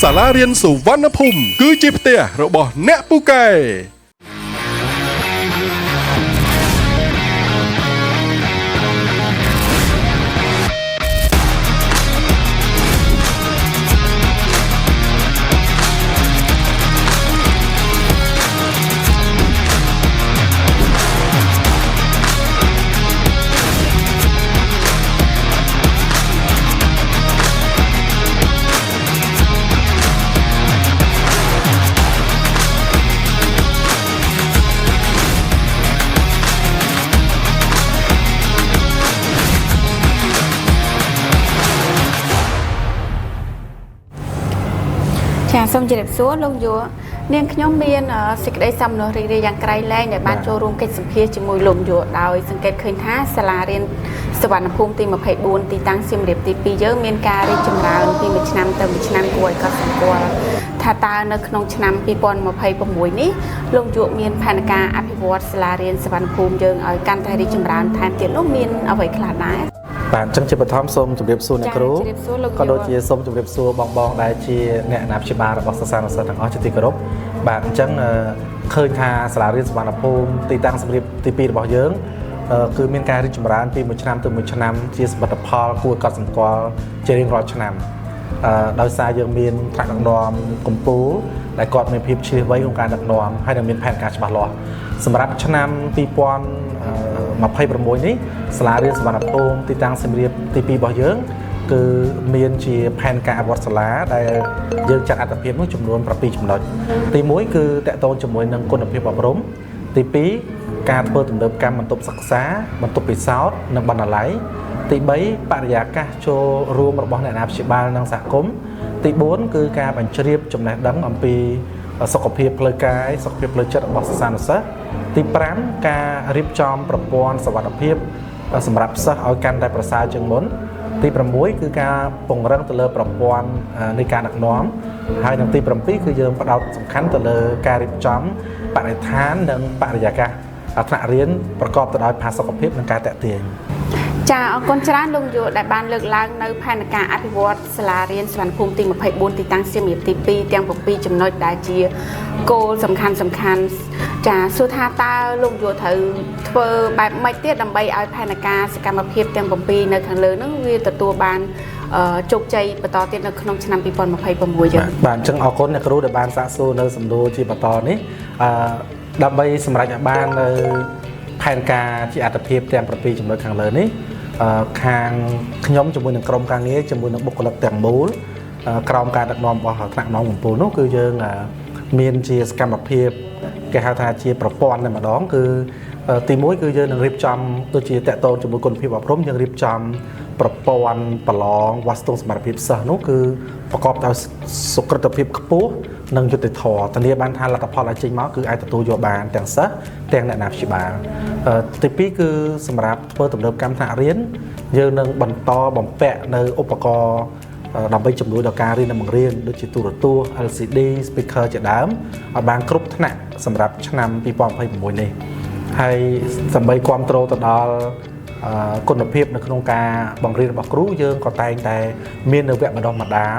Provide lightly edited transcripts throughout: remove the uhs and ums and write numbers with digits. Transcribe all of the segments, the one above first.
សាលារៀនសុវណ្ណភូមិគឺជាផ្ទះរបស់អ្នកពូកែ ចាសូមជម្រាបសួរលោកយួនាងខ្ញុំមានសេចក្តីសោមនស្សរីករាយយ៉ាងក្រៃលែងដែលបានចូលរួមកិច្ចសម្ភាសន៍ជាមួយលោកយួដោយសង្កេតឃើញថាសាលារៀនសុវណ្ណភូមិទី24ទីតាំងសៀមរាបទី2យើងមានការរីកចម្រើនពីមួយឆ្នាំទៅមួយឆ្នាំគួរឲ្យកត់សម្គាល់ថាតើនៅក្នុងឆ្នាំ2026នេះលោកយួមានផែនការអភិវឌ្ឍសាលារៀនសុវណ្ណភូមិយើងឲ្យកាន់តែរីកចម្រើនថែមទៀតនោះមានអ្វីខ្លះដែរ បាទអញ្ចឹងជាបឋមសូមជម្រាបសួរអ្នកគ្រូ ចាជម្រាបសួរលោក ក៏ដូចជាសូមជម្រាបសួរបងបងដែលជាអ្នកអាណាព្យាបាលរបស់សិស្សានុសិស្សទាំងអស់ជាទីគោរពបាទអញ្ចឹងឃើញថាសាលារៀនសុវណ្ណភូមិទីតាំងសម្រាប់ទី2របស់យើងគឺមានការរីកចម្រើនពីមួយឆ្នាំទៅមួយឆ្នាំជាសមិទ្ធផលគួរឲ្យកត់សម្គាល់ជារៀងរាល់ឆ្នាំដោយសារយើងមានថ្នាក់ដឹកនាំកម្ពុជាដែលគាត់មានភាពឈ្លាសវៃក្នុងការដឹកនាំហើយនឹងមានផែនការច្បាស់លាស់សម្រាប់ឆ្នាំ2026នេះសាលារៀនសុវណ្ណភូមិទីតាំងសៀមរាបទី2របស់យើងគឺមានជាផែនការអភិវឌ្ឍសាលាដែលយើងចាត់អត្ថភាពនោះចំនួន7ចំណុចទី1គឺតកតងជាមួយនឹងគុណភាពអប់រំទី2ការធ្វើទំនើបកម្មបន្ទប់សិក្សាបន្ទប់ពិសោធន៍និងបណ្ណាល័យទី3បរិយាកាសចូលរួមរបស់អ្នកអាណាព្យាបាលនិងសហគមន៍ទី4គឺការបញ្ជ្រាបចំណេះដឹងអំពីសុខភាពផ្លូវកាយសុខភាពផ្លូវចិត្តរបស់សិស្សានុសិស្សទី5ការរៀបចំប្រព័ន្ធសុវត្ថិភាពសម្រាប់សិស្សឲ្យកាន់តែប្រសើរជាងមុនទី6គឺការពង្រឹងទៅលើប្រព័ន្ធនៃការដឹកនាំហើយនិងទី7គឺយើងផ្ដោតសំខាន់ទៅលើការរៀបចំបរិស្ថាននិងបរិយាកាសថ្នាក់រៀនប្រកបទៅដោយផាសុកភាពនិងការតាក់ទាញ ចាអរគុណច្រើនលោកយុដែលបានលើកឡើងនៅផែនការអភិវឌ្ឍសាលារៀនសុវណ្ណភូមិទី24ទីតាំងសៀមរាបទី2ទាំង7ចំណុចដែលជាគោលសំខាន់សំខាន់ចាសួរថាតើលោកយុត្រូវធ្វើបែបម៉េចទៀតដើម្បីឲ្យផែនការសកម្មភាពទាំង7នៅខាងលើហ្នឹងវាទទួលបានជោគជ័យបន្តទៀតនៅក្នុងឆ្នាំ2026យើង បាទអញ្ចឹងអរគុណអ្នកគ្រូដែលបានសាកសួរនៅសំណួរជាបន្តនេះដើម្បីសម្រេចឲ្យបាននៅផែនការជាអត្ថភាពទាំង7ចំណុចខាងលើនេះខាងខ្ញុំជាមួយនឹងក្រុមការងារជាមួយនឹងបុគ្គលិកទាំងមូលក្រោមការដឹកនាំរបស់ថ្នាក់ដឹកនាំកំពូលនោះគឺយើងមានជាសកម្មភាពគេហៅថាជាប្រព័ន្ធតែម្ដងគឺទី1គឺយើងនឹងរៀបចំដូចជាតកតងជាមួយគុណភាពអប់រំយើងរៀបចំប្រព័ន្ធប្រឡងវាស់ស្ទង់សមត្ថភាពសិស្សនោះគឺប្រកបដោយសុក្រឹតភាពខ្ពស់និងយុត្តិធម៌ធានាបានថាលទ្ធផលដែលចេញមកគឺអាចទទួលយកបានទាំងសិស្សទាំងអ្នកណាព្យាបាលទី2គឺសម្រាប់ធ្វើទំនើបកម្មថ្នាក់រៀនយើងនឹងបន្តបំពាក់នៅឧបករណ៍ដើម្បីជំនួយដល់ការរៀននិងបង្រៀនដូចជាទូរទស្សន៍ LCD speaker ជាដើមឲ្យបានគ្រប់ថ្នាក់សម្រាប់ឆ្នាំ2026នេះហើយដើម្បីគ្រប់គ្រងទៅដល់គុណភាពនៅក្នុងការបង្រៀនរបស់គ្រូយើងក៏តែងតែមាននៅវគ្គបណ្ដុះបណ្ដាល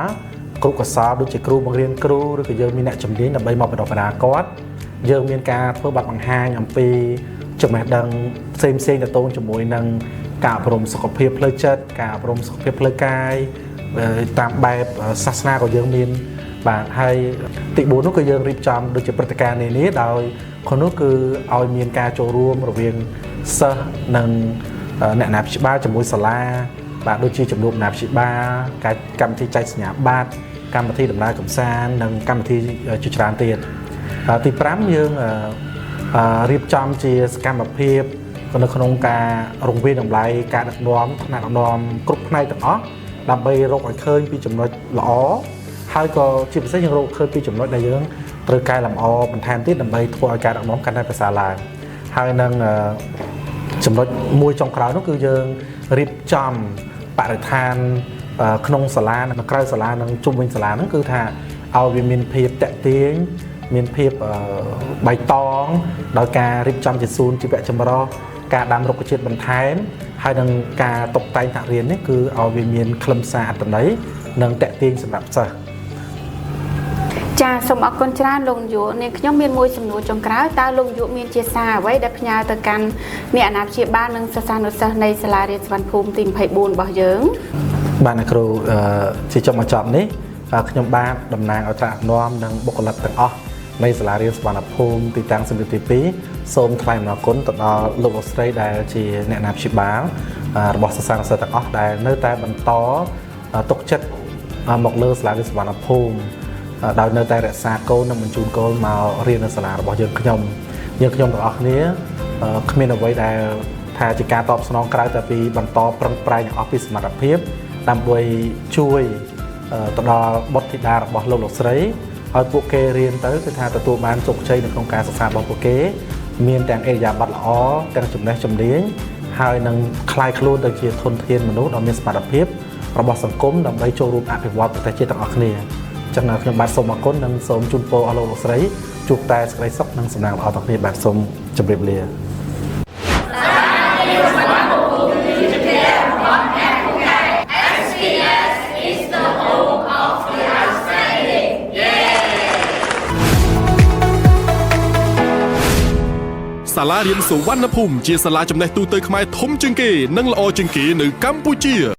គ្រូកសលដូចជាគ្រូបង្រៀនគ្រូឬក៏យើងមានអ្នកជំនាញដើម្បីមកបណ្ដុះបណ្ដាលគាត់យើងមានការធ្វើបទបង្ហាញអំពីចំណេះដឹងផ្សេងផ្សេងទាក់ទងជាមួយនឹងការអប់រំសុខភាពផ្លូវចិត្តការអប់រំសុខភាពផ្លូវកាយតាមបែបសាសនាក៏យើងមានបាទហើយទី4នោះគឺយើងរៀបចំដូចជាព្រឹត្តិការណ៍នានាដោយក្នុងនោះគឺឲ្យមានការចូលរួមរវាងសិស្សនិងអ្នកណាព្យាបាលជាមួយសាលាបាទដូចជាជំនួបអ្នកព្យាបាលការកម្មវិធីចែកសញ្ញាបត្រកម្មវិធីដំណើរកម្សាន្តនិងកម្មវិធីជាច្រើនទៀតទី5យើងរៀបចំជាសកម្មភាពនៅក្នុងការរង្វាយតម្លៃការដឹកនាំថ្នាក់ដឹកនាំគ្រប់ផ្នែកទាំងអស់ដើម្បីរកឲ្យឃើញពីចំណុចល្អហើយក៏ជាពិសេសយើងរកឃើញពីចំណុចដែលយើងត្រូវកែលម្អបន្ថែមទៀតដើម្បីធ្វើឲ្យការដឹកនាំកាន់តែប្រសើរឡើងហើយនឹងចំណុចមួយចុងក្រោយនោះគឺយើងរៀបចំបរិស្ថានក្នុងសាលានិងក្រៅសាលានិងជុំវិញសាលាហ្នឹងគឺថាឲ្យវាមានភាពតាក់ទាញមានភាពបៃតងដោយការរៀបចំជាសួនជីវៈចម្រុះការដាំរុក្ខជាតិបន្ថែមហើយនឹងការតុបតែងថ្នាក់រៀននេះគឺឲ្យវាមានខ្លឹមសារអត្ថន័យនិងតាក់ទាញសម្រាប់សិស្ស ចាសូមអរគុណច្រើនលោកនាយកនាងខ្ញុំមានមួយសំណួរចុងក្រោយតើលោកនាយកមានជាសារអ្វីដែលផ្ញើទៅកាន់អ្នកអាណាព្យាបាលនិងសិស្សានុសិស្សនៃសាលារៀនសុវណ្ណភូមិទី24របស់យើង បាទអ្នកគ្រូអឺជាចុងបញ្ចប់នេះអឺខ្ញុំបាទតំណាងឲ្យថ្នាក់ដឹកនាំនិងបុគ្គលិកទាំងអស់នៃសាលារៀនសុវណ្ណភូមិទីតាំងសម្រាប់ទី2សូមថ្លែងអំណរគុណទៅដល់លោកលោកស្រីដែលជាអ្នកអាណាព្យាបាលអឺរបស់សិស្សានុសិស្សទាំងអស់ដែលនៅតែបន្តអឺទុកចិត្តអឺមកលើសាលារៀនសុវណ្ណភូមិអឺដោយនៅតែរក្សាកូននិងបញ្ជូនកូនមករៀននៅសាលារបស់យើងខ្ញុំយើងខ្ញុំទាំងអស់គ្នាអឺគ្មានអ្វីដែលថាជាការតបស្នងក្រៅតែពីបន្តប្រឹងប្រែងឲ្យអស់ពីសមត្ថភាពដើម្បីជួយអឺទៅដល់បុត្រធីតារបស់លោកលោកស្រីឲ្យពួកគេរៀនទៅគឺថាទទួលបានជោគជ័យនៅក្នុងការសិក្សារបស់ពួកគេ មានទាំងឥរិយាបថល្អទាំងចំណេះជំនាញហើយនឹងក្លាយខ្លួនទៅជាធនធានមនុស្សដ៏មានសមត្ថភាពរបស់សង្គមដើម្បីចូលរួមអភិវឌ្ឍប្រទេសជាតិទាំងអស់គ្នាអញ្ចឹងខ្ញុំបាទសូមអរគុណនិងសូមជូនពរអស់លោកលោកស្រីជួបតែសេចក្តីសុខនិងសំណាងល្អទាំងគ្នាបាទសូមជម្រាបលា សាលារៀនសុវណ្ណភូមិជាសាលាចំណេះទូទៅខ្មែរធំជាងគេនិងល្អជាងគេនៅកម្ពុជា។